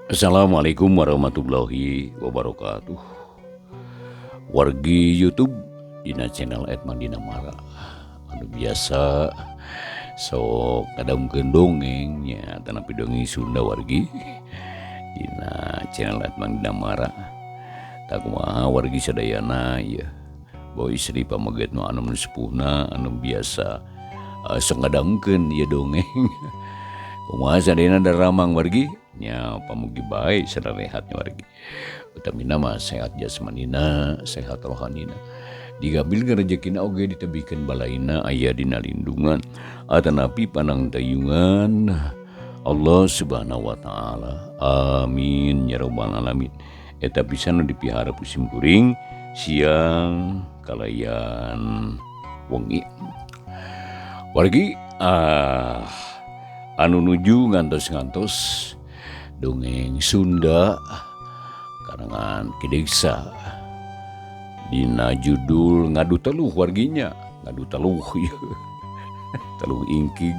Assalamualaikum warahmatullahi wabarakatuh. Wargi YouTube dina channel Edman Dinamara anu biasa sok ngadongkeun dongeng nya tanapi dongeng Sunda wargi dina channel Edman Dinamara. Tah kumaha wargi sadayana ya, bawa istri pameget nu anu sepuhna anu biasa sok ngadongkeun ieu dongeng. Kumaha sadayana daramang wargi? Nya pamugi bae sarehat wargi. Utamina mah sehat jasmanina, sehat rohanina. Digambilkeun rejekina oge ditebihkeun balaina aya dina lindungan atanapi panangtayungan Allah Subhanahu wa taala. Amin ya rabbal alamin. Eta pisan nu dipiharep ku sim kuring siang kalayan wengi. Wargi anu nuju ngantos-ngantos dongeng Sunda karangan Ki Deksa dina judul Ngadu Teluh warginya, ngadu teluh ieu. Teluh ingkig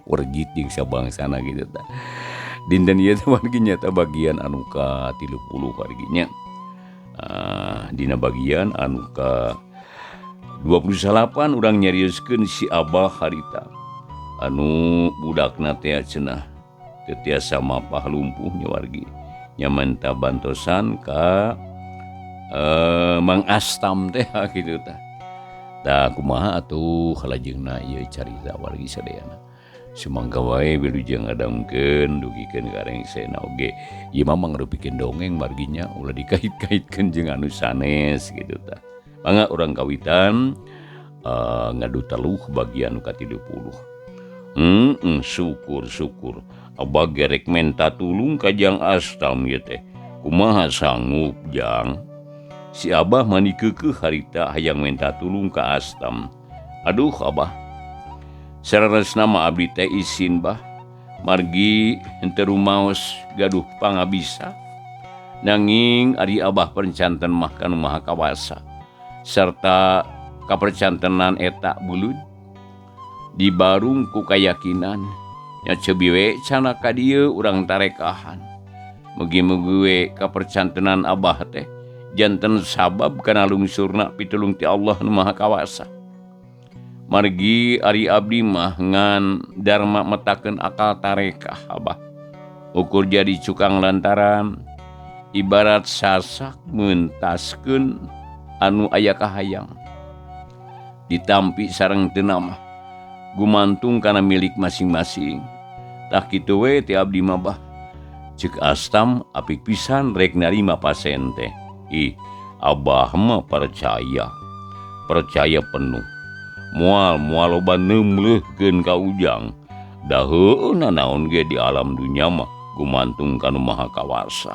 wargi jeung sabangsana gitu tah. Dinten ieu teh warginya teh bagian anu ka 30 warginya. Dina bagian anu ka 28 urang nyarioskeun si Abah harita anu budakna teh cenah teu tiasa mapah lumpuh nya wargi. Nya menta bantosan ka Mang Astam teh kitu tah. Tah kumaha atuh halajengna ieu carita wargi sadayana. Sumangga wae wilujeng ngadongkeun dugikeun ka rengsena oge. Ieu mah mangrupikeun dongeng warginya ulah dikait-kaitkeun jeung anu sanes kitu tah. Mangga urang kawitan ngadu teluh bagian ka 30. Syukur syukur. Abah gerek menta tulung ka Jang Astam ieu teh. Kumaha sanggup Jang? Si Abah mani keukeuh harita hayang menta tulung ka Astam. Aduh Abah. Saleresna mah abdi teh isin bah. Margi henteu rumaos gaduh pangabisa. Nanging ari Abah percanten mah ka Nu Maha Kawasa. Serta kapercantenan eta bulud dibarung ku kayakinan. Nya ceubi we cana ka dieu urang tarekahan. Mugi-mugi we kapercantenan Abah teh janten sabab kana lungsurna pitulung ti Allah Nu Maha Kawasa. Margi ari abdi mah ngan dharma metakeun akal tarekah Abah. Ukur jadi cukang lantaran ibarat sasak mentaskeun anu aya kahayang. Ditampi sareng teu mah gumantung kana milik masing-masing. Tah kitu we ti abdi mah bah. Ceuk Astam apik pisan rek narima pasien teh. Ih, Abah mah percaya. Percaya penuh. Moal moal loba neumleuhkeun ka Ujang. Da heueuh nanaon ge di alam dunya mah gumantung ka Nu Maha Kawasa.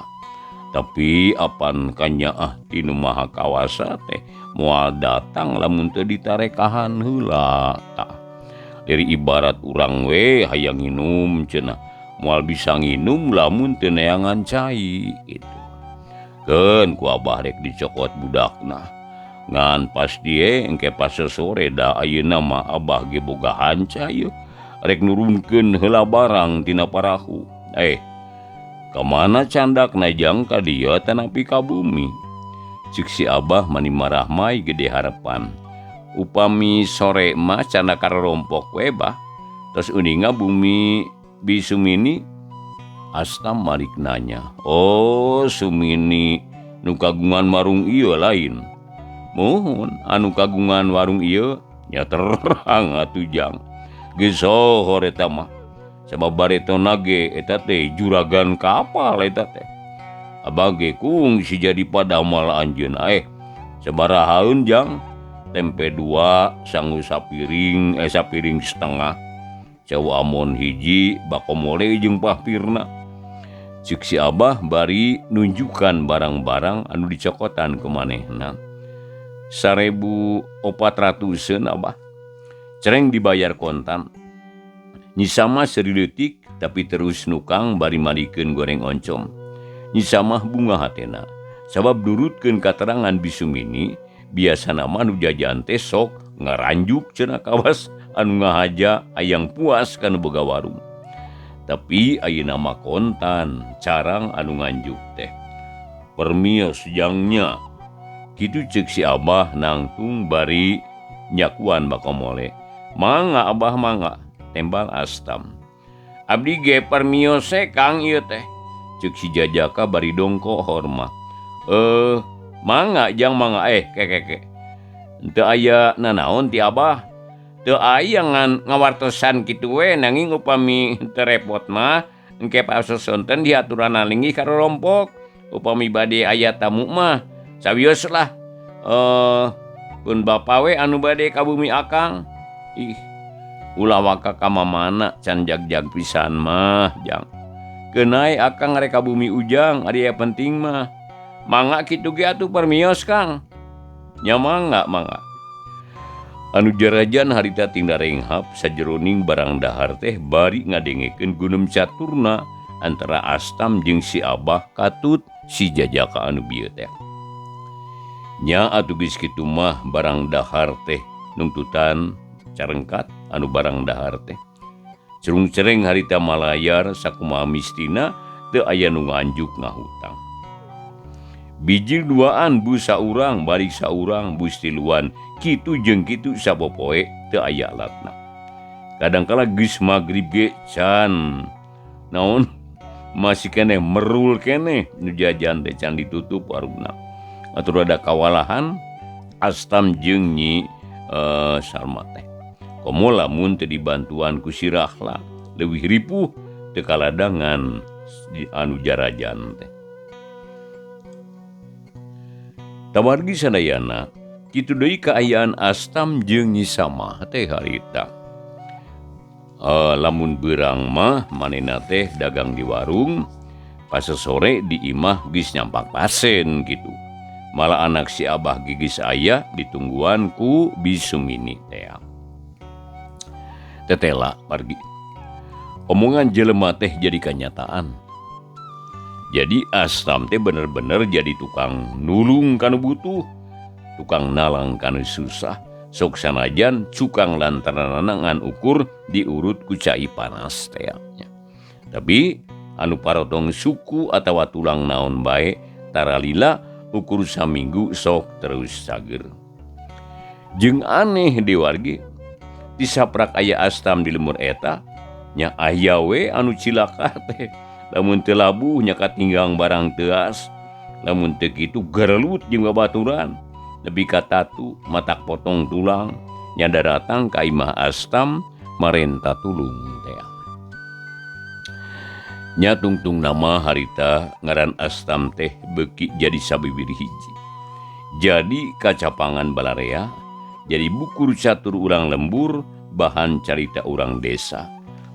Tapi apan kanyaah ti Nu Maha Kawasa teh moal datang lamun teu ditarekahan heula tah. Dari ibarat urang we hayang nginum cenah moal bisa nginum lamun teu neangan cai gitu. Keun ku Abah rek dicokot budakna. Ngan pas die engke pas sore da ayeuna mah Abah ge boga hanca ieu rek nurunkeun heula barang tina parahu. Ka mana candakna jang ka dieu tanapi ka bumi? Ceuk si Abah mani marahmai gede harepan. Upami sore mah canda karompok we bah. Tos uninga bumi bi Sumini. Astam malik nanya, "Oh, Sumini nu kagungan warung ieu lain?" Muhun anu kagungan warung ieu nya terang atuh Jang. Geus sohor eta mah. Sabab baretona ge eta teh juragan kapal eta teh. Abah ge kungsi jadi padamal anjeunna sabarahaeun Jang? Tempe 2 sangu sapiring sapiring setengah. Cau amon hiji bakomole jeung pahpirna. Ceuk si Abah bari nunjukan barang-barang anu dicokotan ku manehna. 1.400-eun Abah. Cereng dibayar kontan. Nyisa mah seuri leutik tapi terus nukang bari malikeun goreng oncom. Nyisa mah bunga hatena. Sabab durutkeun katerangan Bi Sumini biasana mah nu jajan teh sok ngaranjuk cenah kawas anu ngahaja hayang puas kana boga warung. Tapi ayeuna mah kontan carang anu nganjuk teh. Permios jangnya. Kitu ceuk si Abah nangtung bari nyakuan bakomole. Mangga Abah mangga, tembal Astam. Abdi ge permios Kang ieu teh. Ceuk si Jajaka bari dongko hormat. Mangga jang mangga keke. Teu aya nanaon ti Abah. Teu aya ngan ngawartosan kitu we nanging upami teu repot mah engke pasosonten diaturana linggih ka rorompok. Upami bade aya tamu mah sawios lah. Pun bapa we anu bade ka bumi akang. Ih, ulah waka ka mamana can jag-jag pisan mah jang. Keunai akang rek ka bumi ujang ari aya penting mah. Mangga kitu ge atuh permios Kang. Nya mangga mangga. Anu jarajan harita ting darenghap sajeroning barang dahar teh bari ngadengekeun gunem caturna antara Astam jeung si Abah katut si Jajaka anu bieu teh. Nya atuh geus kitu mah barang dahar teh nungtutan carengkat anu barang dahar teh. Cerung-cereng harita malayar sakumaha mistina teu aya nu nganjuk ngahutang. Bijil duaan bus saurang balik saurang bus tiluan kitu jeung kitu sapopoe teu aya alatna. Kadangkala geus magrib ge can naon masih keneh merul keneh nu jajan teh can ditutup warungna. Atur rada kawalahan Astam jeung Nyi Salma teh. Komo lamun teu dibantuan ku si Rahla leuwih ripuh teu kaladangan di anu jarajan teh. Tawargi sadayana kitu deui kaayaan Astam jeung Nyi Samah teh harita. Lamun beurang mah manehna teh dagang di warung, pasesore di imah geus nyampak pasen kitu. Malah anak si Abah gigis aya ditungguan ku Bisumini teh. Tetela pargi. Omongan jelema teh jadi kanyataan. Jadi Astam teh bener-bener jadi tukang nulung kanu butuh, tukang nalang kanu susah, sok sanajan cukang lantaran ngan ukur diurut ku cai panas teh. Tapi anu parotong suku atawa tulang naon bae taralila ukur saminggu sok terus cager. Jeung aneh dewargi disaprak aya Astam di lemur eta nya aya we anu cilaka teh. Lamun teu labuh nya katinggang barang teuas, lamun teu kitu gerelut jeung babaturan, nepi ka tatu matak potong tulang nya daratang ka imah Astam marenta tulung teh. Nya tungtung nama harita ngaran Astam teh beuki jadi sabibir hiji. Jadi kacapangan balarea, jadi bukur catur urang lembur, bahan carita urang desa.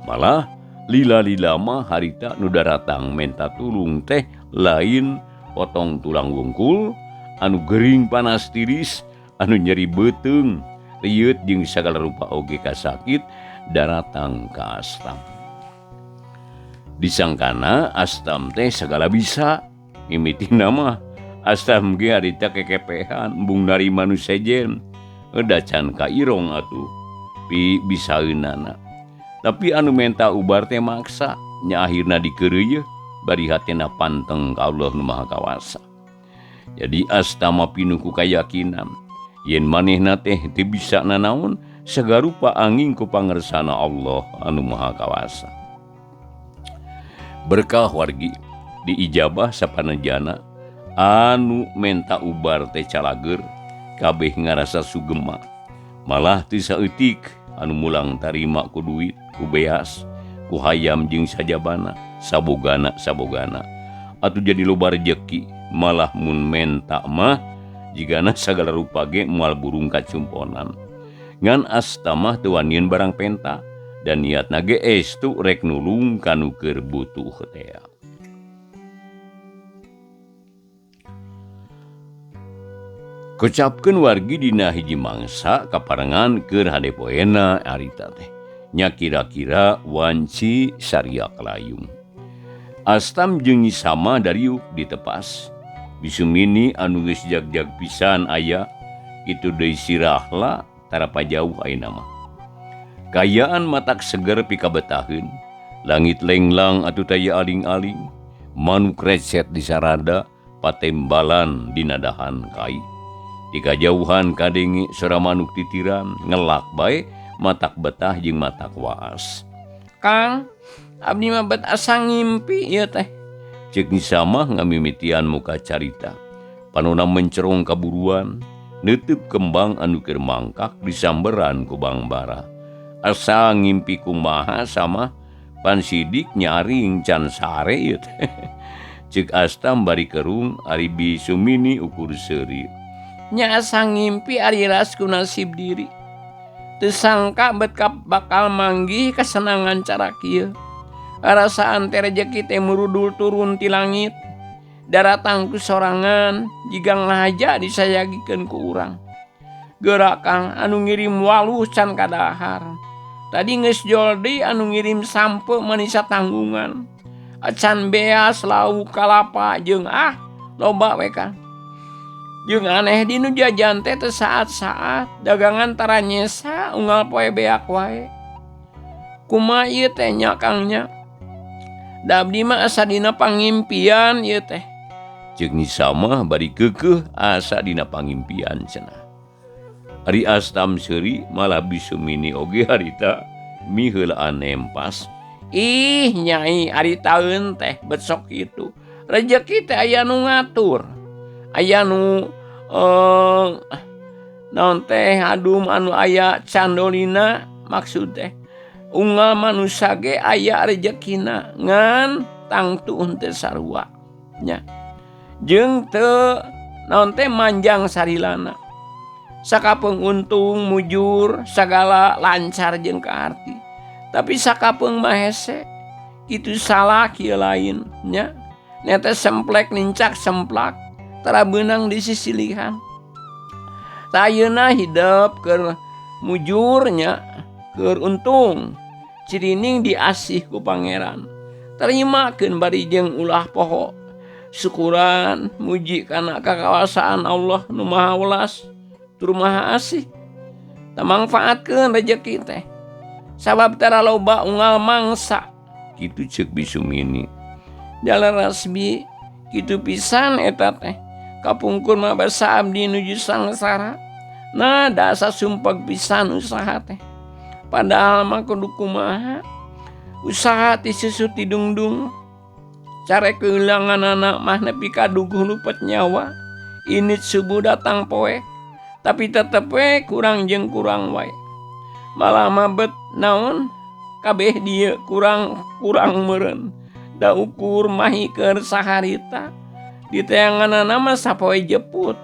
Malah lila-lila mah harita nu daratang menta tulung teh lain potong tulang wungkul, anu gering panas tiris, anu nyeri beuteung, rieut jeung sagala rupa oge kasakit daratang ka Astam. Disangkana Astam teh sagala bisa, mimitina mah Astam ge harita kekepehan embung narima nu sejen, da can ka irong atuh pi bisaeunana. Tapi anu menta ubar teh maksa, nya akhirna dikeureuyeun bari hatena panteng ka Allah nu Maha Kawasa. Jadi Astama pinuh ku kayakinan yen manehna teh teu bisa nanaon sagarupa angin ku pangersana Allah anu Maha Kawasa. Berkah wargi diijabah sapanejana anu menta ubar teh calager kabeh ngarasa sugema. Malah teu saeutik anu mulang tarima ku duit, ku beas, ku hayam jeung sajabana, sabogana sabogana. Atuh jadi loba rejeki, malah mun menta mah jigana sagala rupa ge moal burung kacumponan. Ngan Astamah teu wanian barang penta dan niatna ge estu rek nulung kanu keur butuh teh. Kecapkeun wargi dina hiji mangsa kaparengan keur hade poena harita teh. Nya kira-kira wanci saria kelayung. Astam jeung Nyi Sama dariuk ditepas. Bisumini anu geus jag-jag pisan aya kitu deui sirahla tara pajauh ayeuna mah. Kayaan matak seger pikabetaheun, Langit lenglang atuh taya aling-aling, manuk recet di sarada, patembalan dina dahan kai. Di kajauhan kadenge sora manuk titiran, ngelak bae matak betah jeung matak waas. Kang, abdi mah bet asa ngimpi ieu teh. Ceuk Nyi Samah ngamimitian muka carita. Panona mencerong kaburuan, neuteub kembang anu keur mangkak disamberan ku Bangbara. Asa ngimpi kumaha Samah, pan sidik nyaring can sare ieu teh. Ceuk Astam bari kerung ari Bi Sumini ukur seuri. Nya asa ngimpi ari ras ku nasib diri. Teu sangka bet bakal manggih kasenangan cara kieu. Rasaan teh rejeki teh murudul turun ti langit. Daratang ku sorangan jiga ngahaja disayagikeun ku urang. Geura Kang anu ngirim waluh can kadahar. Tadi geus jol deui anu ngirim sampe manisa tanggungan. Acan beas lauk kalapa jeung ah loba we Kang. Jeung aneh di nu jajan teh teu saat-saat dagangan tara nyesa unggal poe beak wae. Kumaha ieu teh nya Kang nya? Da abdi mah asa dina pangimpian ieu teh. Ceuk Nyi Samah bari keukeuh asa dina pangimpian cenah. Ari Astam seuri malah Bi Sumini oge harita miheulaan nempas. Ih nyai ari taeun teh bet sok kitu. Rejeki teh aya nu ngatur. Aya nu naon teh adum anu aya candolina maksud teh. Unggal manusia ge aya rejekina ngan tangtu henteu sarua nya. Jeung teu naon teh manjang sarilana. Sakapeung untung mujur sagala lancar jeung kaarti. Tapi sakapeung mah hese kitu salah kieu lain nya. Nya teh semplek nincak semplak tara beunang disisilihan. Tah ayeuna hidep keur mujur nya, keur untung. Cirining diasih ku pangeran. Terimakeun bari jeung ulah poho. Syukuran muji kana kakawasaan Allah nu maha welas tur maha asih. Tamangfaatkeun rejeki teh. Sabab tara loba unggal mangsa. Kitu ceuk Bi Sumini. Jalan rasbi kitu pisan eta teh. Kapungkur mah basa abdi nuju sangsara. Nah dasa sumpeg pisan usaha teh. Padahal mah kudu kumaha. Usaha ti susu ti dungdung. Care kehilangan anak mah nepi ka duguh lupet nyawa. Init subuh datang poe. Tapi tetep we kurang jeung kurang wae. Malah mah bet naon kabeh dieu kurang kurang meureun. Da ukur mahi keur saharita. Di teanganana mah sapoe jeput.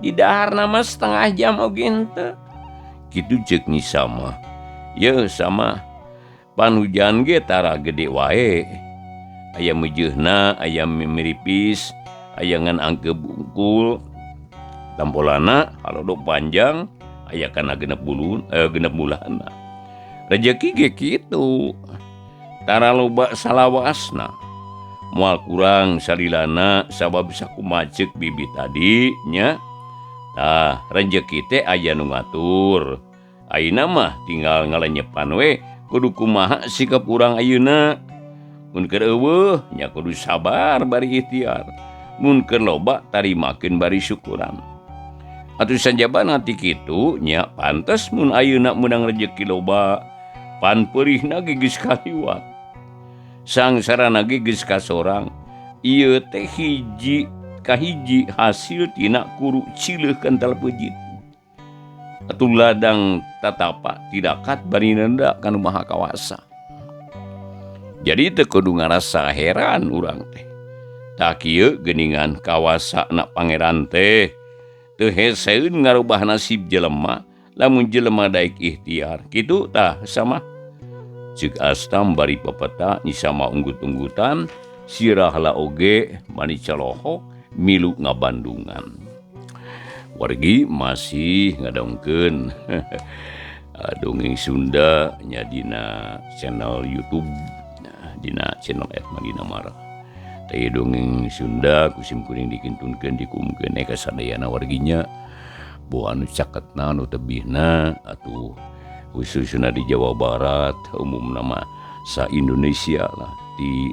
Di daharna mah setengah jam oge henteu. Kitu ceuk Nyi Samah. Yeuh Samah. Pan hujan ge tara gede wae. Aya meujeuna, aya mimiripis, aya ngan angkeup bungkul. Tampolana halodok panjang, aya kana genep bulun, genep bulanna. Rejeki ge kitu. Tara loba salawasna. Moal kurang salilana sabab sakumaha ceuk bibi tadi nya. Tah, rejeki teh aya nu ngatur. Ayeuna mah tinggal ngalenyepan we kudu kumaha sikap urang ayeuna. Mun keur eueuh nya kudu sabar bari ikhtiar. Mun keur loba tarimakeun bari syukuran. Atuh sajabana ti kitu nya pantes mun ayeuna meunang rejeki loba. Pan peurihna ge geus kaliwat. Sangsarana ge geus kasorang. Ieu teh hiji kahiji hasil tina kuru cileuh kental peujit. Atuh ladang tatapa tidakat bari nenda kanu maha kawasa. Jadi teu kudu ngarasa heran urang teh. Tah kieu geuningan kawasa na pangeran teh. Teu heseun ngarubah nasib jelema lamun jelema daek ikhtiar. Kitu tah sama. Ceuk Astam bari pepeta Nyi Samah unggut-unggutan, sirahla oge mani colohok milu ngabandungan. Wargi masih ngadongkeun dongeng Sunda nya dina channel YouTube, nah, dina channel at Madina Mara. Teh dongeng Sunda kusim kuring dikintunkeun dikumkeun ka sadayana warginya. Boh anu caketna anu tebihna atuh khususna di Jawa Barat umumna mah Sa Indonesia lah di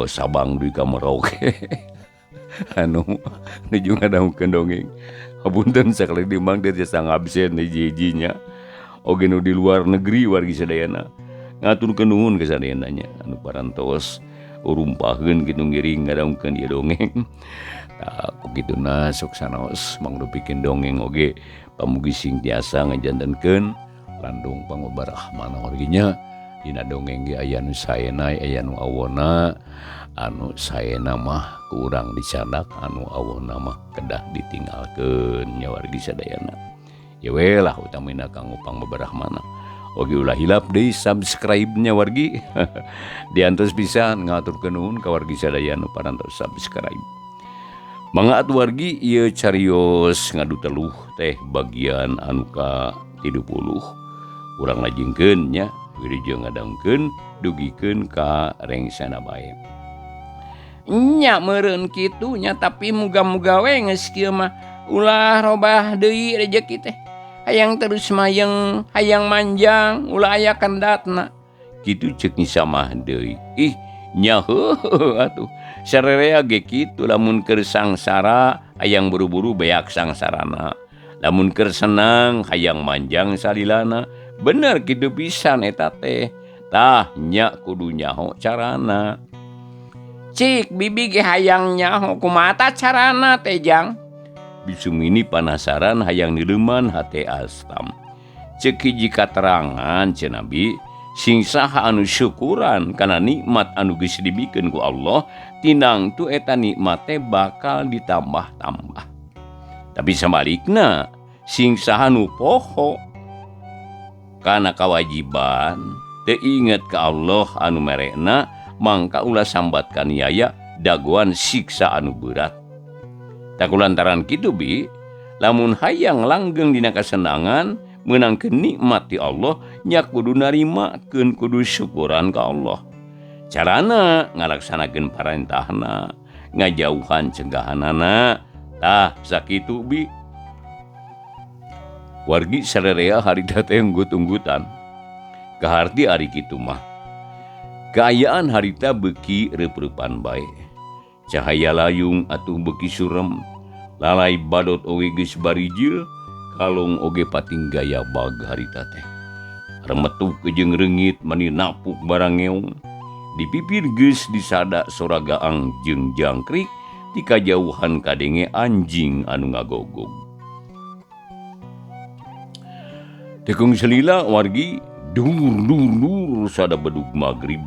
Sabang dugi ka Merauke anu nuju ngadangukeun dongeng. Hapunten sakali deui Mang teu tiasa ngabsen hiji-hijinya. Oge nu di luar negeri wargi sadayana. Ngaturkeun nuhun ka sadayana nya anu parantos urumpaheun kitu ngiring ngadangukeun ieu dongeng. Tah kukituna sok sanaos mangrupikeun dongeng oge pamugi sing tiasa ngajantenkeun landung pangobarahmana wargi nya. Dina dongeng ge aya nu saena aya nu awona, anu saena mah ku urang dicanak, anu awona mah kedah ditinggalkeun nya wargi sadayana. Ye we lah utamina kanggo pangbeberahmana. Oge ulah hilap deui subscribe nya wargi. Diantos pisan ngaturkeun nuhun ka wargi sadaya nu parantos subscribe. Mangga atuh wargi ieu carios ngadu teluh teh bagian anu ka 30. Urang lajengkeun nya wilujeng ngadangkeun dugikeun ka rengsana bae. Nya meureun kitu nya tapi muga-muga we geus kieu mah ulah robah deui rejeki teh. Hayang terus mayeng, hayang manjang, ulah aya kendatna. Kitu ceuk Nyi Samah deui. Ih, nya heueuh atuh. Sarerea ge kitu lamun keur sangsara hayang buru-buru beak sangsarana. Lamun keur senang hayang manjang salilana. Bener kitu pisan eta teh. Tah nya kudu nyaho carana. Cik bibi ge hayang nyaho kumaha tah carana teh Jang? Bisumini panasaran hayang dileuman hate Astam. Ceuk hiji katerangan cenah Nabi, sing saha anu syukuran kana nikmat anu geus dibikeun ku Allah, tinang tu eta nikmat teh bakal ditambah-tambah. Tapi sabalikna, sing saha nu poho kana kawajiban teu inget ka Allah anu merekna, mangka ulah sambat kaniaya dagoan siksa anu berat. Tak lantaran kitu bi, lamun hayang langgeng dina kasenangan meunangkeun nikmat ti Allah, nya kudu narimakeun, kudu syukuran ka Allah. Carana ngalaksanakeun parentahna, ngajauhan cegahanana. Tah sakitu bi. Wargi sarerea harita teh unggut-unggutan. Kaharti ari kitu mah. Kaayaan harita beuki reup-reupan bae. Cahaya layung atuh beuki surem, lalai badot oge geus barijil, kalong oge pating gaya bag harita teh. Remetuk jeung reungit mani napuk barang ngeong. Di pipir geus disada sora gaang jeung jangkrik, ti kajauhan kadenge anjing anu ngagogog. Tekung selila wargi dur dur dur sada bedug magrib.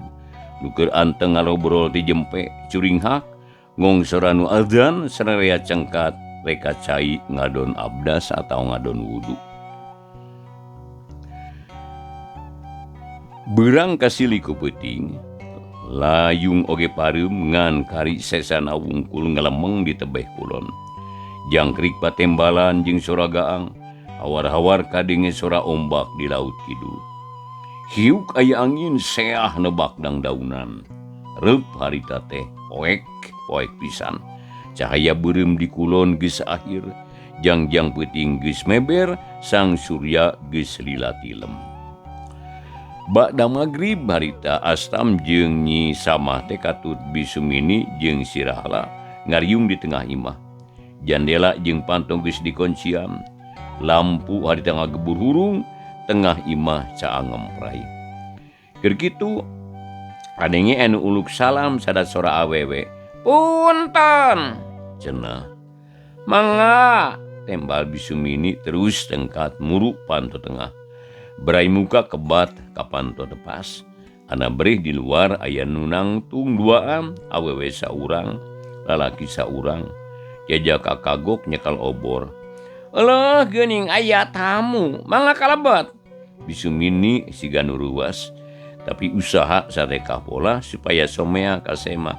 Nu keur anteng ngalobrol ti jempe curinghak, ngongsora nu azan sararea cengkat reka cai ngadon abdas atau ngadon wudu. Beurang kasili ku peuting, layung oge pareum ngan kari sesana wungkul ngalemeng di tebeh kulon. Jangkrik patembalan jeung sora gaang, hawar-hawar kadenge sora ombak di laut kidul. Hiuk aya angin seah nebak dangdaunan. Reup harita teh poek poek pisan. Cahaya beureum di kulon geus akhir, jangjang peuting geus meber, sang surya geus lila tilem. Ba'da magrib harita Astam jeung Nyi Samah teh katut Bisumini jeung Sirahla ngariung di tengah imah. Jandela jeung panto geus dikoncian. Lampu harita ngagebur hurung, tengah imah caang ngemprai. Keur kitu kadenge anu uluk salam sada sora awewe. Punten cenah. Mangga tembal Bisumini terus tengkat muruk panto tengah. Berai muka kebat ka panto tepas. Ana berih di luar aya nu nangtung duaan, awewe saurang, lalaki saurang. Jajaka kagok nyekal obor. Eleuh geuning aya tamu, mangga kalebet. Bisumini siga nu ruas, tapi usaha sareka pola supaya somea kasema.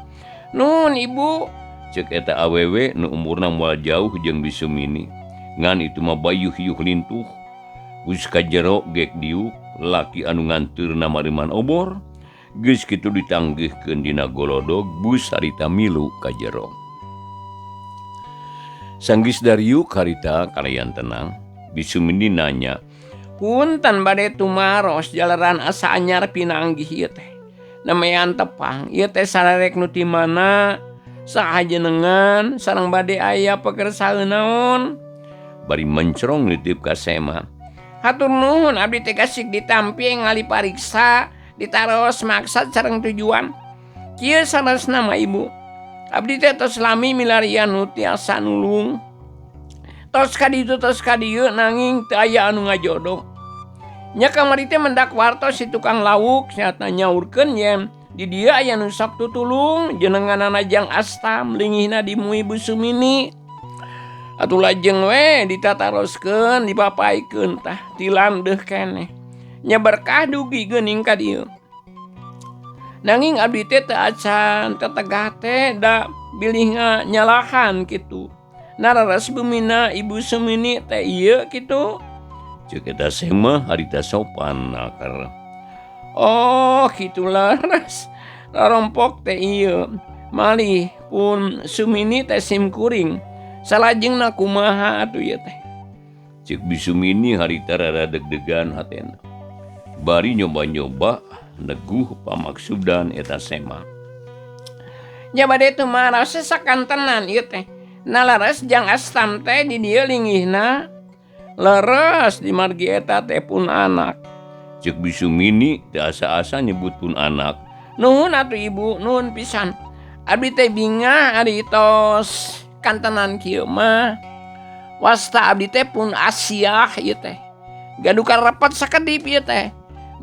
Nun ibu, ceuk eta awewe nu umurna moal jauh jeung Bisumini. Ngan itu mah bayuh-yuh lintuh. Geus ka jero gek diuk, laki anu nganteurna mareuman obor, geus kitu ditanggeuhkeun dina golodog bus harita milu ka jero. Sanggis dariuk harita kalayan tenang, Bisumini nanya, Punten bade tumaros jalaran asa anyar pinanggih ieu teh. Nemean tepang ieu teh sararek nu ti mana saha jenengan sareng bade aya pekersaeun naon. Bari mencrong nitip ka Sema. Hatur nuhun abdi teh gasik ditampi ngali pariksa ditaros maksad sareng tujuan. Kieu saleresna mah ibu. Abdi teh tos lami milarian nu tiasa nulung. Tos ka ditu tos ka dieu nanging teu aya anu ngajodoh. Nya kamari teh mendak wartos si tukang lauk nyata nyaurkeun yen di dieu aya nu sok tutulung jenenganana Jang Astam lingihna dimui Bu Sumini. Atuh lajeng we ditataroskeun dipapaikeun tah tilandeuh keneh. Nya berkah dugi geuning ka dieu. Nanging abdi teh teu acan tetegah teh da bilih nyalahan kitu. Nararas bumina Ibu Sumini teh ieu kitu. Ceuk eta Sema harita sopan akar. Oh kitu laras. Rarompok teh ieu. Malih pun Sumini teh simkuring. Salajengna kumaha atuh ieu teh. Ceuk Bi Sumini harita rada deg-degan hatena. Bari nyoba-nyoba neguh pamaksudan eta Sema. Nya bade tumaros sakantenan ieu teh. Nalaras Jang Astam teh di dieu linggihna leres di margi eta teh pun anak. Ceuk Bi Sumini teu asa-asa nyebut pun anak. Nuhun atuh ibu, nuhun pisan. Abdi teh bingah ari tos kantenan kieu mah. Wasta abdi teh pun Asiah ieu teh. Gaduh karepet sakedip ieu teh.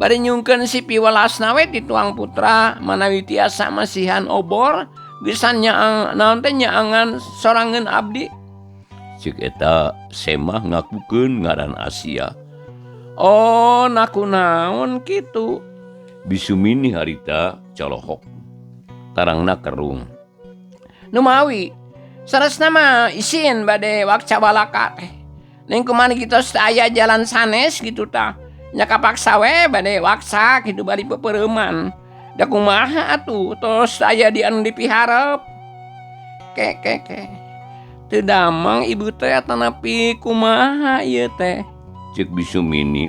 Bari nyungkeun si piwelasna we ti tuang putra manawi tiasa masihan obor geus nyaang naon teh nyaangan sorangeun abdi. Ceuk eta Semah ngakukeun ngaran Asia. Oh, naku naon kitu. Bi Sumini harita colohok. Tarangna kerung. Numawi saresna mah isin bade wakca balaka teh. Ning kumaha kitu teu aya jalan sanes kitu tah. Nya kapaksa we bade waksa kitu bari pepereuman. Da kumaha atuh tos aya di anu dipiharep. Ke ke ke. Teu damang ibu teh atanapi kumaha ieu teh. Ceuk Bi Sumini.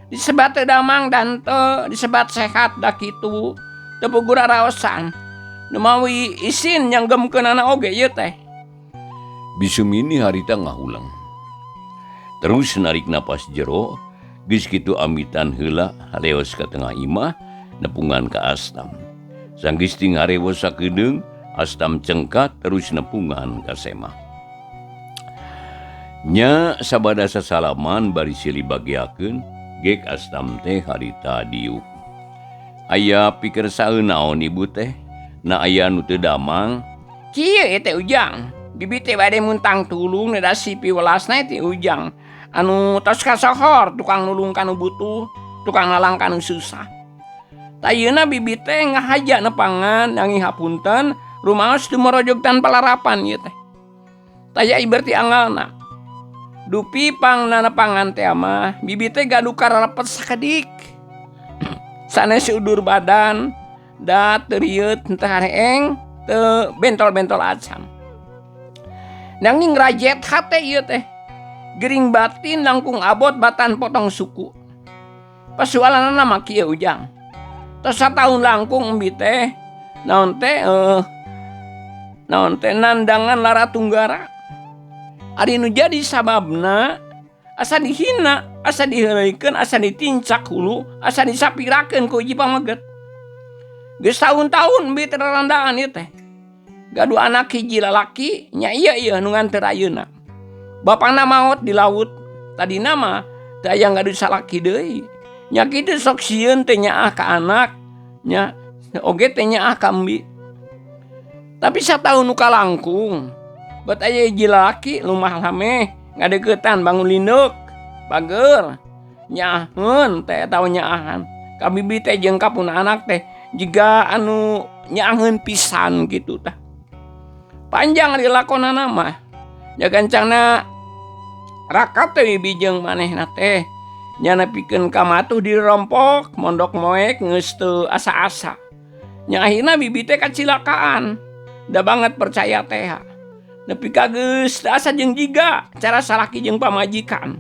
Disebat teu damang dan teu disebat sehat da kitu. Teu puguh raraosan. Numawi isin nyanggemkeunana oge ieu teh. Bi Sumini harita ngahulang. Terus narik napas jero, geus kitu amitan heula leos ka tengah imah nepungan ka Astam. Sanggeus ti ngarewos sakedeung, Astam cengkat terus nepungan ka Semah. Nya sabada sasalaman bari silih bagiakeun, gek Astam teh harita diuk. Aya pikersaeun naon ibu teh? Na aya nu teu damang. Kieu ieu teh Ujang. Bibi teh bade muntang tulung da si piwelasna teh Ujang. Anu tos kasohor tukang nulung kanu butuh, tukang nalang kanu susah. Tayeuna bibi teh ngahaja nepangan nanging hapunten rumaos tumorojog tanpa larapan ieu teh. Taya iberti angalna. Dupi pangna nepangan teh mah bibi teh gaduh kararepet sakedik. Sanes udur badan da teu rieut teu hareeng teu bentol-bentol acan. Nanging rajet hate ieu teh. Gering batin langkung abot batan potong suku. Pasualanana mah kieu Ujang. Tos sataun langkung embi teh naon teh naon teh nandangan lara tunggara. Ari nu jadi sababna asa dihina, asa diheureuykeun, asa ditincak hulu, asa disapirakeun ku hiji pameget. Geus taun-taun embi teh rarandaan ieu teh. Gaduh anak hiji lalaki nya ieu ieu nu nganteur ayeuna. Bapana maot di laut, tadina mah teu aya gaduh salaki deui. Nya kitu sok sieun teh nyaah ka anak, nya oge teh nyaah ka embi. Tapi sataun nu kalangkung, bet aya hiji lalaki lumah lameh ngadeuketan bangun lindeuk, bager. Nyaaheun teh eta nyaahan. Ka bibi teh jeung ka pun anak teh jiga anu nyaaheun pisan kitu tah. Panjang dilakonana mah. Nya gancangna rakat teh bibi jeung manehna teh. Nya nepikeun ka matuh dirompok, mondok moek geus teu asa-asa. Nya akhirna bibi teh kacilakaan. Da banget percaya teh. Nepi ka geus teu asa jeung jiga cara salaki jeung pamajikan.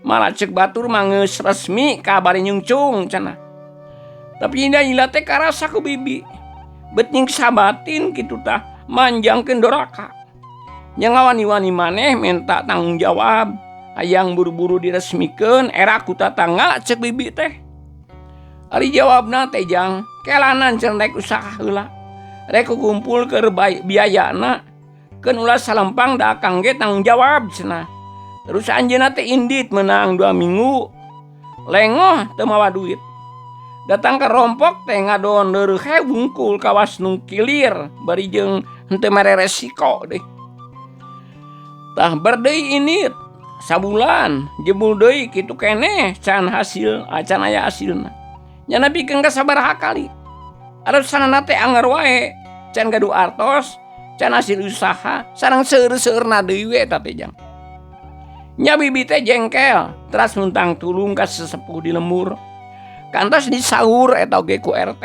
Malah cek batur mah geus resmi ka bari nyungcung cenah. Tapi indah lila teh karasa ku bibi. Bet nyiksa batin kitu tah manjangkeun doraka. Nya ngawani-wani maneh minta tanggung jawab. Hayang buru-buru diresmikeun era ku tatangga cek bibi teh. Ari jawabna teh jang kelanan cenah rek usaha heula. Rek kukumpul keur biayana keun ulah salempang da akang ge tanggung jawab cenah. Terus anjeunna teh indit meunang 2 minggu lengoh teu mawa duit. Datang ke rompok teh ngadon leureeh he wungkul kawas nu kilir bari jeung henteu mere resiko deh. Tah berdeui indit sabulan jebul deui kitu keneh can hasil acan aya hasilna. Nya nepikeun ka sabaraha kali. Alasanna teh anger wae can gaduh artos can hasil usaha sareng seueur-seueurna deui we eta teh jang. Nya bibi teh jengkel teras muntang tulung ka sesepuh di lembur. Kantos disaur eta oge ku RT.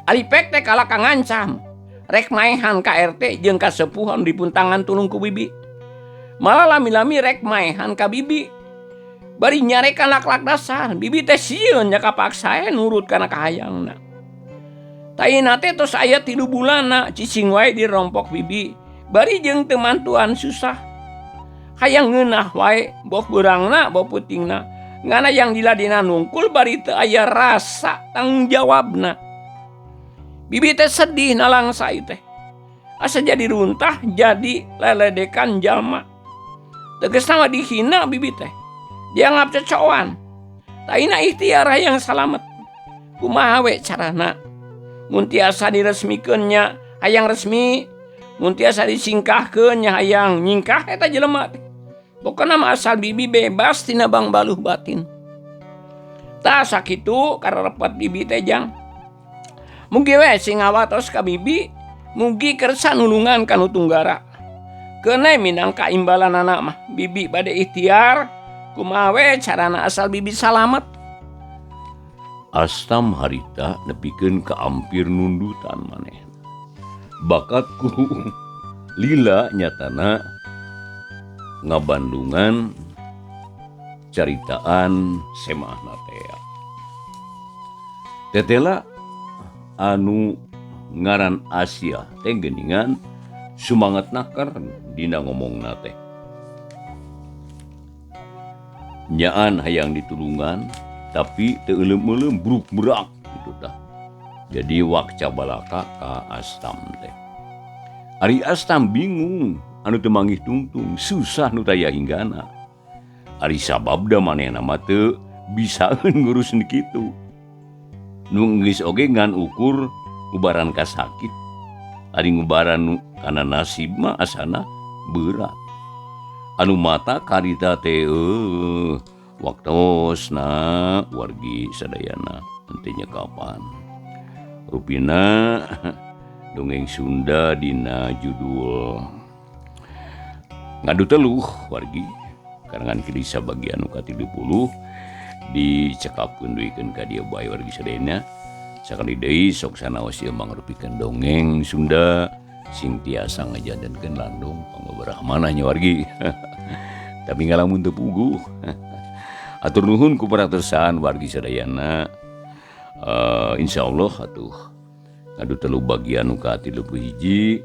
Ari pek teh kalah ka ngancam. Rek maehan ka RT jeung ka sepuh anu dipuntangan tulung ku bibi. Malah lami-lami rek maehan ka bibi. Bari nyarekan lak-lak dasar, bibi teh sieun nya kapaksa nurut kana kahayangna. Taina teh tos aya 3 bulanna cicing wae dirompok bibi. Bari jeung teu mantuan susah. Hayang ngeunah wae boh beurangna boh peutingna. Ngana yang diladina nungkul bari teu aya rasa tanggung jawabna. Bibi teh sedih nalangsa ieu teh. Asa jadi runtah jadi leledekan jalma. Tegasna mah dihina bibi teh. Dianggap cecoan. Taina ikhtiar hayang salamet. Kumaha we carana? Mun tiasa diresmikeun nya hayang resmi, mun tiasa disingkahkeun nya hayang nyingkah eta jelema teh. Pokona mah asal bibi bebas tina bangbaluh batin. Tah sakitu karepet bibi teh jang. Mugi we sing ngawatos ka bibi, mugi kersa nulungan ka nu tunggara. Keun minangka imbalanana mah bibi bade ikhtiar kumaha we carana asal bibi salamet. Astam harita nepikeun ka ampir nundutan manehna. Bakat ku lila nyatana ngabandungan caritaan semahna teh. Tetela anu ngaran Asia teh geuningan sumanget naker dina ngomongna teh. Nyaan hayang ditulungan tapi teu euleum-euleum bruk-brak kitu tah. Jadi wakca balaka ka Astam teh. Ari Astam bingung anu teu manggih tungtung susah nu taya hinggana. Ari sababda manehna mah teu bisaeun ngurus nu kitu. Nu geus oge ngan ukur ngubaran ka sakit. Ari ngubaran nu kana nasib mah asana berat. Anu mata karita teh waktosna wargi sadayana henteu kapan. Rupina dongeng Sunda dina judul Ngadu Teluh wargi karangan Kirisa bagian nu ka-30 dicekapkeun duikeun ka dieu bae wargi sadayana. Sakali deui sok sanaos ieu mangrupikeun dongeng Sunda sing tiasa ngajadenkeun landung pangobaramanah nya wargi. Tapi ngalamun teu puguh. Atur nuhun ku perhatosan wargi sadayana. Insyaallah atuh ngadu telu bagian nu ka-31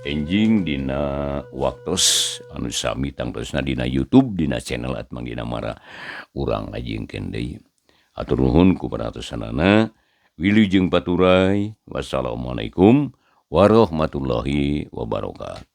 enjing dina waktos anu sami tangtosna dina YouTube dina channel Atmang Dinamara urang lajengkeun deui. Atur nuhun ku perhatosanana. Wilujeng paturay. Wassalamualaikum warahmatullahi wabarakatuh.